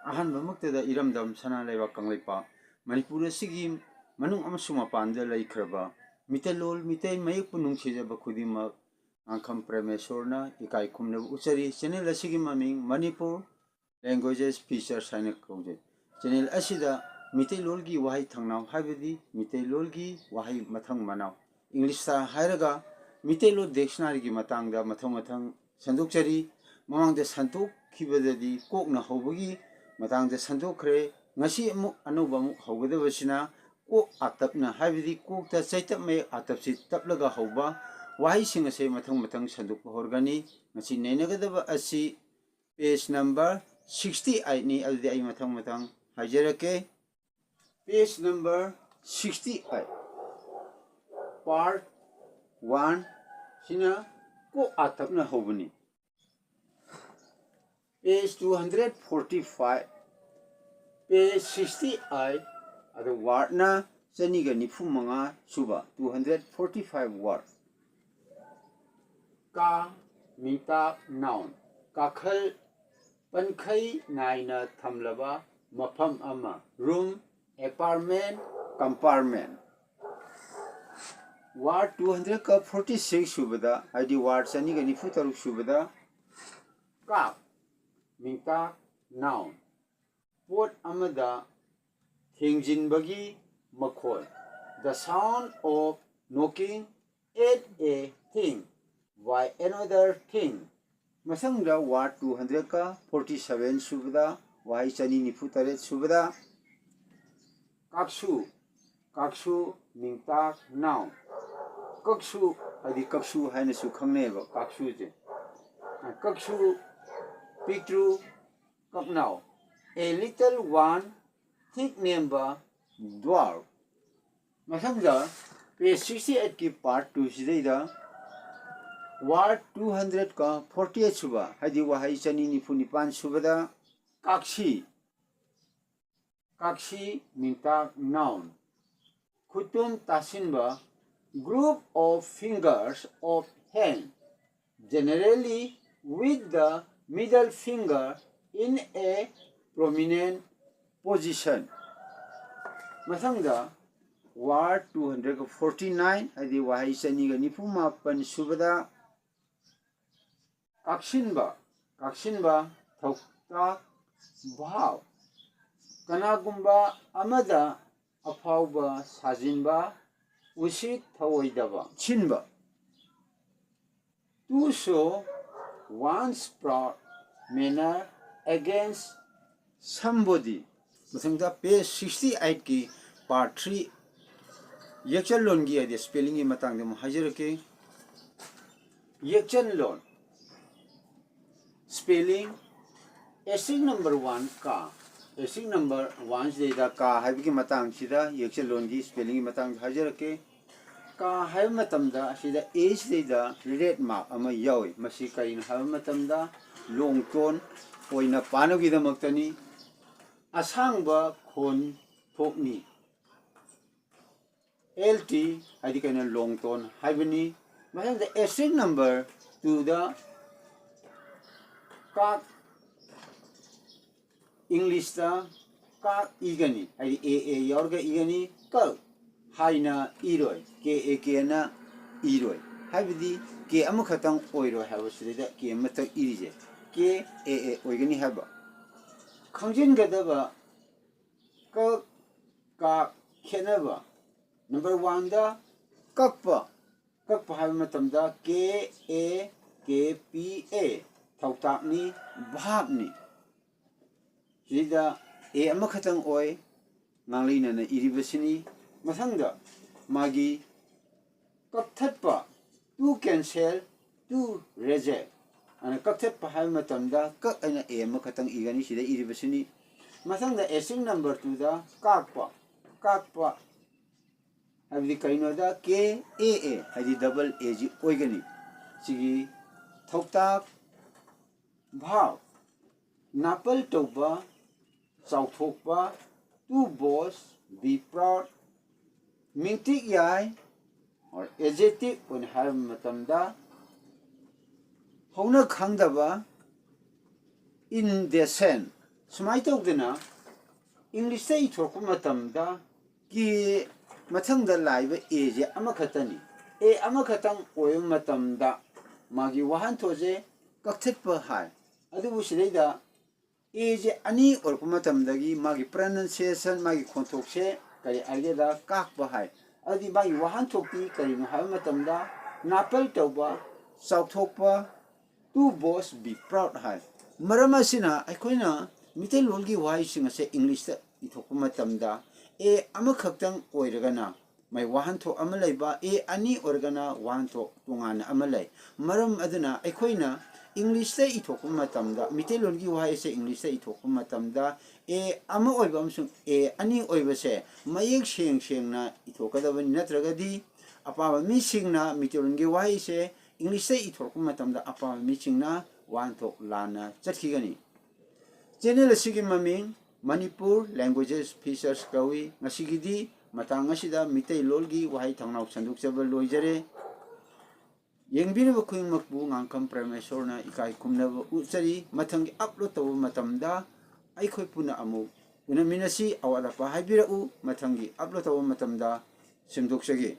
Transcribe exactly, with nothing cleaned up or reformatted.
ꯑꯍꯥꯟꯕꯃꯛꯇꯗ ꯏꯔꯝꯗꯝ ꯁꯅꯥ ꯂꯩꯕꯥꯛ ꯀꯪꯂꯩꯄꯥꯛ ꯃꯅꯤꯄꯨꯔ ꯑꯁꯤꯒꯤ ꯃꯅꯨꯡ ꯑꯃꯁꯨꯡ ꯃꯄꯥꯟꯗ ꯂꯩꯈ꯭ꯔꯕ ꯃꯤꯇꯩꯂꯣꯟ, ꯃꯤꯇꯩ ꯃꯌꯦꯛꯄꯨ ꯅꯨꯡꯁꯤꯖꯕ ꯈꯨꯗꯤꯡꯃꯛ ꯉꯥꯡꯈꯝ ꯄ꯭ꯔꯦꯃꯦꯁꯣꯔꯅ ꯏꯀꯥꯏ ꯈꯨꯝꯅꯕ ꯎꯠꯆꯔꯤ꯫ ꯆꯦꯅꯦꯜ ꯑꯁꯤꯒꯤ ꯃꯃꯤꯡ ꯃꯅꯤꯄꯨꯔ Languages Features ꯍꯥꯏꯅ ꯀꯧꯖꯩ꯫ ꯆꯦꯅꯦꯜ ꯑꯁꯤꯗ ꯃꯤꯇꯩꯂꯣꯟꯒꯤ ꯋꯥꯍꯩ ꯊꯧꯅꯥꯎ, ꯍꯥꯏꯕꯗꯤ ꯃꯤꯇꯩꯂꯣꯟꯒꯤ ꯋꯥꯍꯩ ꯃꯊꯪ ꯃꯅꯥꯎ, ꯏꯪꯂꯤꯁꯇ ꯍꯥꯏꯔꯒ ꯃꯤꯇꯩꯂꯣꯟ ꯗꯤꯛꯁꯅꯥꯔꯤꯒꯤ ꯃꯇꯥꯡꯗ ꯃꯊꯪ ꯃꯊꯪ ꯁꯟꯗꯣꯛꯆꯔꯤ꯫ ꯃꯃꯥꯡꯗ ꯁꯟꯗꯣꯛꯈꯤꯕꯗꯗꯤ ꯀꯣꯛꯅ ꯍꯧꯕꯒꯤ ꯃꯇꯥꯡꯗ ꯁꯟꯗꯣꯛꯈ꯭ꯔꯦ꯫ ꯉꯁꯤ ꯑꯃꯨꯛ ꯑꯅꯧꯕ ꯑꯃꯨꯛ ꯍꯧꯒꯗꯕꯁꯤꯅ ꯀꯣꯛ ꯑꯥꯇꯞꯅ, ꯍꯥꯏꯕꯗꯤ ꯀꯣꯛꯇ ꯆꯩꯇꯞ ꯃꯌꯦꯛ ꯑꯥꯇꯞꯁꯤ ꯇꯞꯂꯒ ꯍꯧꯕ ꯋꯥꯍꯩꯁꯤꯡ ꯑꯁꯦ ꯃꯊꯪ ꯃꯊꯪ ꯁꯟꯗꯣꯛꯄ ꯍꯧꯔꯒꯅꯤ꯫ ꯉꯁꯤ ꯅꯩꯅꯒꯗꯕ ꯑꯁꯤ page number sixty eight ꯅꯤ꯫ ꯑꯗꯨꯗꯤ ꯑꯩ ꯃꯊꯪ ꯃꯊꯪ ꯍꯥꯏꯖꯔꯛꯀꯦ꯫ Page number sixty eight, part one ꯁꯤꯅ ꯀꯣꯛ ꯑꯥꯇꯞꯅ ꯍꯧꯕꯅꯤ꯫ Page two hundred forty five, page sixty eight, ꯑꯗꯨ wordꯅ ꯆꯅꯤꯒ ꯅꯤꯐꯨ ꯃꯉꯥ ꯁꯨꯕ, two hundred forty five word꯫ ꯀꯥ, ꯃꯤꯡꯇꯥꯛ, noun, ꯀꯥꯈꯜ, ꯄꯟꯈꯩ ꯅꯥꯏꯅ ꯊꯝꯂꯕ ꯃꯐꯝ ꯑꯃ, room, apartment, compartment꯫ Word two hundred forty six ꯁꯨꯕꯗ, ꯍꯥꯏꯗꯤ word ꯆꯅꯤꯒ ꯅꯤꯐꯨ ꯇꯔꯨꯛ ꯁꯨꯕꯗ, ꯀꯥꯞ, ꯃꯤꯡꯇꯥꯛ, noun, ꯄꯣꯠ ꯑꯃꯗ ꯊꯦꯡꯖꯤꯟꯕꯒꯤ ꯃꯈꯣꯜ, the sound of knocking at a thing by another thing꯫ ꯃꯊꯪꯗ word two hundred forty seven ꯁꯨꯕꯗ, ꯋꯥꯍꯩ ꯆꯅꯤ ꯅꯤꯐꯨ ꯇꯔꯦꯠ ꯁꯨꯕꯗ, ꯀꯥꯛꯁꯨ, ꯀꯥꯛꯁꯨ, ꯃꯤꯡꯇꯥꯛ, noun꯫ ꯀꯛꯁꯨ ꯍꯥꯏꯗꯤ ꯀꯛꯁꯨ ꯍꯥꯏꯅꯁꯨ ꯈꯪꯅꯩꯑꯕ ꯀꯥꯛꯁꯨꯁꯦ꯫ ꯀꯛꯁꯨ, ꯄꯤꯛꯇ꯭ꯔꯨ, ꯀꯛꯅꯥꯎ, a little one, ꯊꯤꯛ ꯅꯦꯝꯕ, dwarf꯫ ꯃꯊꯪꯗ page sixty eight ꯀꯤ part two ꯁꯤꯗꯩꯗ word two hundred forty eight ꯁꯨꯕ, ꯍꯥꯏꯗꯤ ꯋꯥꯍꯩ ꯆꯅꯤ ꯅꯤꯐꯨ ꯅꯤꯄꯥꯟ ꯁꯨꯕꯗ, ꯀꯥꯛꯁꯤ, ꯀꯥꯛꯁꯤ, ꯃꯤꯡꯇꯥꯛ, noun, ꯈꯨꯇꯨꯝ ꯇꯥꯁꯤꯟꯕ, group of fingers of hand, generally with the middle finger in a prominent position. ꯃꯊꯪꯗ word two hundred forty nine, ꯍꯥꯏꯗꯤ ꯋꯥꯍꯩ ꯆꯅꯤꯒ ꯅꯤꯐꯨ ꯃꯥꯄꯟ ꯁꯨꯕꯗ ꯀꯥꯛꯁꯤꯟꯕ, ꯀꯥꯛꯁꯤꯟꯕ, ꯊꯧꯇꯥꯛ, ꯚꯥꯎ꯫ ꯀꯅꯥꯒꯨꯝꯕ ꯑꯃꯗ ꯑꯐꯥꯎꯕ ꯁꯥꯖꯤꯟꯕ, ꯎꯁꯤꯠ ꯊꯑꯣꯏꯗꯕ꯫ ꯁꯤꯟꯕ, to show one's proud manner against somebody꯫ ꯃꯊꯪꯗ page sixty eight ꯀꯤ part three, ꯌꯦꯛꯆꯜꯂꯣꯟꯒꯤ ꯍꯥꯏꯗꯤ spelling ꯒꯤ ꯃꯇꯥꯡꯗ ꯑꯃꯨꯛ ꯍꯥꯏꯖꯔꯛꯀꯦ꯫ ꯌꯦꯛꯆꯜꯂꯣꯟ, spelling, asterisk number one ꯀꯥ꯫ Asterisk number one ꯁꯤꯗꯩꯗ ꯀꯥ ꯍꯥꯏꯕꯒꯤ ꯃꯇꯥꯡꯁꯤꯗ, ꯌꯦꯛꯆꯜꯂꯣꯟꯒꯤ spelling ꯒꯤ ꯃꯇꯥꯡꯗ ꯍꯥꯏꯖꯔꯛꯀꯦ꯫ ꯀꯥ ꯍꯥꯏꯕ ꯃꯇꯝꯗ ꯑꯁꯤꯗ A ꯁꯤꯗꯩꯗ red mark ꯑꯃ ꯌꯥꯎꯏ꯫ ꯃꯁꯤ ꯀꯔꯤꯅꯣ ꯍꯥꯏꯕ ꯃꯇꯝꯗ long tone ꯑꯣꯏꯅ ꯄꯥꯅꯕꯒꯤꯗꯃꯛꯇꯅꯤ꯫ ꯑꯁꯥꯡꯕ ꯈꯣꯟ ꯊꯣꯛꯅꯤ꯫ L T ꯍꯥꯏꯗꯤ ꯀꯩꯅꯣ? Long tone ꯍꯥꯏꯕꯅꯤ꯫ ꯃꯊꯪꯗ asterisk number two ꯗ ꯀꯥꯛ, English ꯇ ꯀꯥꯛ ꯏꯒꯅꯤ, ꯍꯥꯏꯗꯤ A A ꯌꯥꯎꯔꯒ ꯏꯒꯅꯤ꯫ ꯀꯛ ꯍꯥꯏꯅ ꯏꯔꯣꯏ, K A K ꯅ ꯏꯔꯣꯏ, ꯍꯥꯏꯕꯗꯤ K ꯑꯃꯈꯛꯇꯪ ꯑꯣꯏꯔꯣꯏ ꯍꯥꯏꯕꯁꯤꯗꯩꯗ K ꯑꯃꯇꯪ ꯏꯔꯤꯁꯦ K A A ꯑꯣꯏꯒꯅꯤ ꯍꯥꯏꯕ꯫ ꯈꯪꯖꯤꯟꯒꯗꯕ ꯀꯛ ꯀꯥꯛ ꯈꯦꯠꯅꯕ꯫ Number one ꯗ ꯀꯛꯄ, ꯀꯛꯄ ꯍꯥꯏꯕ ꯃꯇꯝꯗ K A K P A, ꯊꯧꯇꯥꯛꯅꯤ, ꯚꯥꯕꯅꯤ꯫ ꯁꯤꯗ A ꯑꯃꯈꯛꯇꯪ ꯑꯣꯏ, ꯉꯥꯡꯂꯩꯅꯅ ꯏꯔꯤꯕꯁꯤꯅꯤ꯫ ꯃꯊꯪꯗ ꯃꯥꯒꯤ ꯀꯛꯊꯠꯄ, to cancel, to reject꯫ ꯑꯗꯨꯅ ꯀꯛꯊꯠꯄ ꯍꯥꯏꯕ ꯃꯇꯝꯗ ꯀꯛ ꯑꯩꯅ A ꯑꯃꯈꯛꯇꯪ ꯏꯒꯅꯤ, ꯁꯤꯗ ꯏꯔꯤꯕꯁꯤꯅꯤ꯫ ꯃꯊꯪꯗ asterisk number two ꯗ ꯀꯥꯛꯄ, ꯀꯥꯛꯄ ꯍꯥꯏꯕꯗꯤ ꯀꯔꯤꯅꯣꯗ K A A ꯍꯥꯏꯗꯤ double A ꯁꯤ ꯑꯣꯏꯒꯅꯤ꯫ ꯁꯤꯒꯤ ꯊꯧꯇꯥꯛ, ꯚꯥꯕ, ꯅꯥꯄꯜ ꯇꯧꯕ, ꯆꯥꯎꯊꯣꯛꯄ, to boast, be proud, ꯃꯤꯡꯇꯤꯛ ꯌꯥꯏ, or adjective ꯑꯣꯏꯅ ꯍꯥꯏꯕ ꯃꯇꯝꯗ ꯍꯧꯅ ꯈꯪꯗꯕ, indecent, ꯁꯨꯃꯥꯏꯅ ꯇꯧꯗꯅ ꯏꯪꯂꯤꯁꯇ ꯏꯊꯣꯔꯛꯄ ꯃꯇꯝꯗ ꯀꯤ ꯃꯊꯪꯗ ꯂꯥꯛꯏꯕ ꯑꯦꯁꯦ ꯑꯃꯈꯛꯇꯅꯤ꯫ ꯑꯦ ꯑꯃꯈꯛꯇꯪ ꯑꯣꯏꯕ ꯃꯇꯝꯗ ꯃꯥꯒꯤ ꯋꯥꯍꯟꯊꯣꯛꯁꯦ ꯀꯛꯊꯠꯄ ꯍꯥꯏ꯫ ꯑꯗꯨꯕꯨ ꯁꯤꯗꯩꯗ ꯑꯦꯁꯦ ꯑꯅꯤ ꯑꯣꯏꯔꯛꯄ ꯃꯇꯝꯗꯒꯤ ꯃꯥꯒꯤ ꯄ꯭ꯔꯅꯟꯁꯤꯌꯦꯁꯟ, ꯃꯥꯒꯤ ꯈꯣꯟꯊꯣꯛꯁꯦ ꯀꯔꯤ ꯍꯥꯏꯒꯦꯗ ꯀꯥꯛꯄ ꯍꯥꯏ꯫ ꯑꯗꯨꯗꯤ ꯃꯥꯒꯤ ꯋꯥꯍꯟꯊꯣꯛꯇꯤ ꯀꯔꯤꯅꯣ ꯍꯥꯏꯕ ꯃꯇꯝꯗ ꯅꯥꯄꯜ ꯇꯧꯕ, ꯆꯥꯎꯊꯣꯛꯄ, to boast, be proud ꯍꯥꯏ꯫ ꯃꯔꯝ ꯑꯁꯤꯅ ꯑꯩꯈꯣꯏꯅ ꯃꯤꯇꯩꯂꯣꯟꯒꯤ ꯋꯥꯍꯩꯁꯤꯡ ꯑꯁꯦ ꯏꯪꯂꯤꯁꯇ ꯏꯊꯣꯛꯄ ꯃꯇꯝꯗ ꯑꯦ ꯑꯃꯈꯛꯇꯪ ꯑꯣꯏꯔꯒꯅ ꯃꯥꯏ ꯋꯥꯍꯟꯊꯣꯛ ꯑꯃ ꯂꯩꯕ, ꯑꯦ ꯑꯅꯤ ꯑꯣꯏꯔꯒꯅ ꯋꯥꯍꯟꯊꯣꯛ ꯇꯣꯉꯥꯟꯅ ꯑꯃ ꯂꯩ꯫ ꯃꯔꯝ ꯑꯗꯨꯅ ꯑꯩꯈꯣꯏꯅ ꯏꯪꯂꯤꯁꯇ ꯏꯊꯣꯛꯄ ꯃꯇꯝꯗ, ꯃꯤꯇꯩꯂꯣꯟꯒꯤ ꯋꯥꯍꯩ ꯑꯁꯦ ꯏꯪꯂꯤꯁꯇ ꯏꯊꯣꯛꯄ ꯃꯇꯝꯗ ꯑꯦ ꯑꯃ ꯑꯣꯏꯕ ꯑꯃꯁꯨꯡ ꯑꯦ ꯑꯅꯤ ꯑꯣꯏꯕꯁꯦ ꯃꯌꯦꯛ ꯁꯦꯡ ꯁꯦꯡꯅ ꯏꯊꯣꯛꯀꯗꯕꯅꯤ꯫ ꯅꯠꯇ꯭ꯔꯒꯗꯤ ꯑꯄꯥꯝꯕ ꯃꯤꯁꯤꯡꯅ ꯃꯤꯇꯩꯂꯣꯟꯒꯤ ꯋꯥꯍꯩꯁꯦ ꯏꯪꯂꯤꯁꯇ ꯏꯊꯣꯔꯛꯄ ꯃꯇꯝꯗ ꯑꯄꯥꯝꯕ ꯃꯤꯁꯤꯡꯅ ꯋꯥꯍꯟꯊꯣꯛ ꯂꯥꯟꯅ ꯆꯠꯈꯤꯒꯅꯤ꯫ ꯆꯦꯅꯦꯜ ꯑꯁꯤꯒꯤ ꯃꯃꯤꯡ ꯃꯅꯤꯄꯨꯔ ꯂꯦꯡꯒ꯭ꯋꯦꯖꯦꯁ ꯐꯤꯆꯔꯁ ꯀꯧꯏ꯫ ꯉꯁꯤꯒꯤꯗꯤ ꯃꯇꯥꯡ ꯑꯁꯤꯗ ꯃꯤꯇꯩꯂꯣꯟꯒꯤ ꯋꯥꯍꯩ ꯊꯧꯅꯥꯎ ꯁꯟꯗꯣꯛꯆꯕ ꯂꯣꯏꯖꯔꯦ꯫ ꯌꯦꯡꯕꯤꯔꯤꯕ ꯈꯨꯗꯤꯡꯃꯛꯄꯨ ꯉꯥꯡꯈꯝ ꯄ꯭ꯔꯦꯃꯦꯁꯣꯔꯅ ꯏꯀꯥꯏ ꯈꯨꯝꯅꯕ ꯎꯠꯆꯔꯤ꯫ ꯃꯊꯪꯒꯤ ꯑꯞꯂꯣꯗ ꯇꯧꯕ ꯃꯇꯝꯗ ꯑꯩꯈꯣꯏ ꯄꯨꯟꯅ ꯑꯃꯨꯛ ꯎꯅꯃꯤꯟꯅꯁꯤ꯫ ꯑꯋꯥꯠ ꯑꯄꯥ ꯍꯥꯏꯕꯤꯔꯛꯎ꯫ ꯃꯊꯪꯒꯤ ꯑꯞꯂꯣꯗ ꯇꯧꯕ ꯃꯇꯝꯗ ꯁꯦꯝꯗꯣꯛꯆꯒꯦ꯫